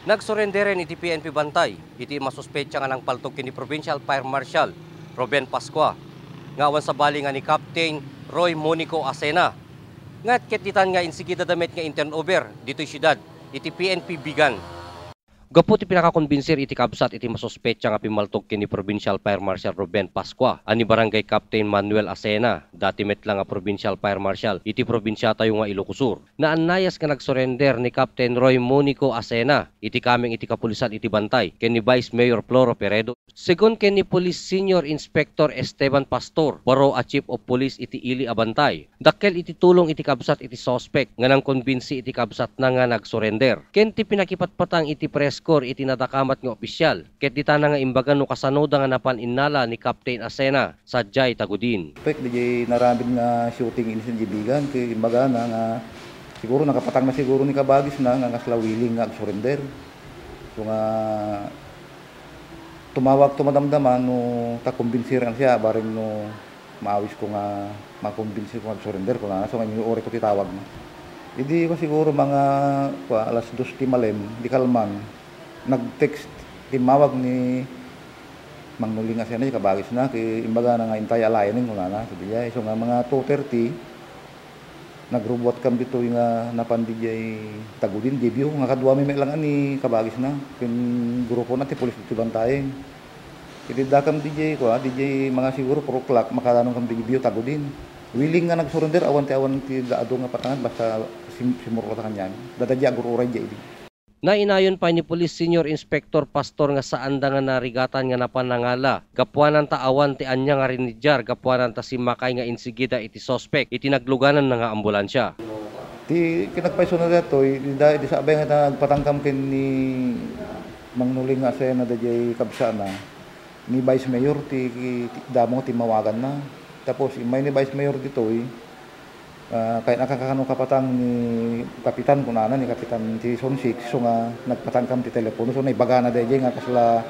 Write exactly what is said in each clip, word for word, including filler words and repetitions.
Nagsurrenderen iti P N P bantay iti masuspetsa nga nangpaltog ken ni Provincial Fire Marshal Ruben Pascua nga awan sabali nga ni Captain Roy Monico Acena. Ngarud, ket ditan nga insigidada met nga in-turnover ditoy siudad iti P N P Vigan. Gapu ti pinakakombinsir iti kabsat iti masuspetsa nga pimmaltog ken ni Provincial Fire Marshal Ruben Pascua a ni Barangay Captain Manuel Acena, dati met la nga Provincial Fire Marshal iti probinsiatayo nga Ilocos Sur, naannayas nga nagsurrender ni Captain Roy Monico Acena iti kameng iti kapulisan iti bantay ken ni Vice Mayor Floro Peredo. Segun ken ni Police Senior Inspector Esteban Pastor, baro a Chief of Police iti ili a bantay, dakkel iti tulong iti kabsat iti suspek nga nangkombinsi iti kabsatna nga nagsurrender. Ken ti pinakipatpatang iti press corps iti nadakamat nga opisyal, ket ditana nga imbaga no kasanoda nga napan innala ni Captain Acena sadiay Tagudin. Pek, diay naramid nga shooting incident diay Vigan, ket imbagana nga siguro nakapatangna siguro ni kabagisna nga kasla willing nga agsurrender. So nga, tumawag to madamdama no ta kumbinsiran siya, bareng no maawisko nga makumbinsi ko nga agsurrender, kunana. So nga, inuray ko ti tawagna. Idi ko siguro mga, kua, alas dos ti malem, di kalman, nag-text, timmawag ni Mangnuling Acena, kabagisna, ket imbagana nga intay aligning, kunana. So, diay, so nga mga two thirty, nagrubuatkami ditoy nga napan diay Tagudin, diay View, nga kaduami met lang ni kabagisna, ken grupona ti pulis ti bantay. Ket iddakami diay, kua, diay mga siguro four o'clock, makadanongkami diay View, Tagudin. Willing nga nagsurrender, awan ti awan ti adu nga patangan, basta sim-, simurot ta kaniami. Dayta diay agur-uray diay idi. Nainayon pay ni Police Senior Inspector Pastor nga saanda nga narigatan nga napan nangala, gapuanan ta awan ti ania nga rinidiar gapuanan ta simmakay nga insigida iti suspek iti naglugananna nga ambulansia. Ti kinagpayso na daytoy, di da-, di sabay nga nagpatangkam ken ni Mangnuling Acena daydiay kabsana, ni Vice Mayor ti, ti damo nga timmawaganna. Tapos immay ni Vice Mayor ditoy, ah, kayatna kakano kapatang ni Kapitan, kunana, ni Kapitan ti Zone six, so nga nagpatangkam ti telepono. So naibagana daydiay nga kasla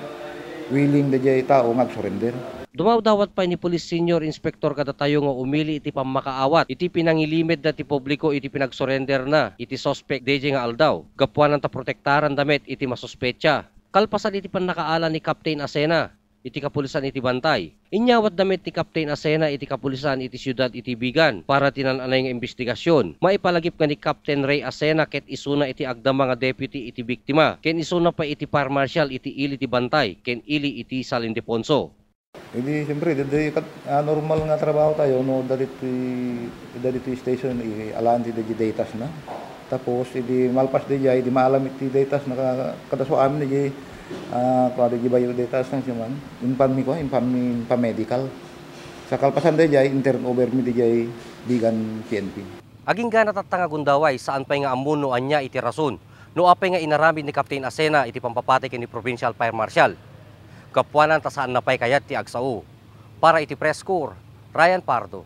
willing daydiay tao nga agsurrender. Dumawdawat pay ni Police Senior Inspector kadatayo nga umili iti pammakaawat iti pinangilimed da ti publiko iti pinagsurrenderna iti suspek daydiay nga aldaw, gapuanan ta protektaranda met iti masuspetsa. Kalpasan iti pannakaala ni Captain Acena iti kapulisan iti bantay, inyawatda met ti Captain Acena iti kapulisan iti siudad iti Vigan para ti naan-anay nga imbestigasion. Maipalagip nga ni Captain Ray Acena ket isuna iti agdama nga deputy iti biktima, ken isuna pay iti fire marshal iti ili ti bantay ken ili iti San Ildefonso. Idi, siyempre, daydiay kat-, ah, normal nga trabaho tayo, no, daytoy, daytoy station, i-, alaan ti daydiay datasna. Tapos, idi malpas daydiay, idi maalam iti datasna ka-, kadaswa amin daydiay, ah, kua, daydiay bayo datasna, siya man. Impanmi, kua, impanmi, impan-medical. Sa kalpasan daydiay, in-turnover mi daydiay Vigan P N P. Agingga natatta nga gundaway, saan pay nga ammo no ania iti rason no apay nga inaramid ni Captain Acena iti pampapatay ken ni Provincial Fire Marshal. Gapuanan ta saanna pay kayat ti agsao. Para iti Press Corps, Ryan Pardo.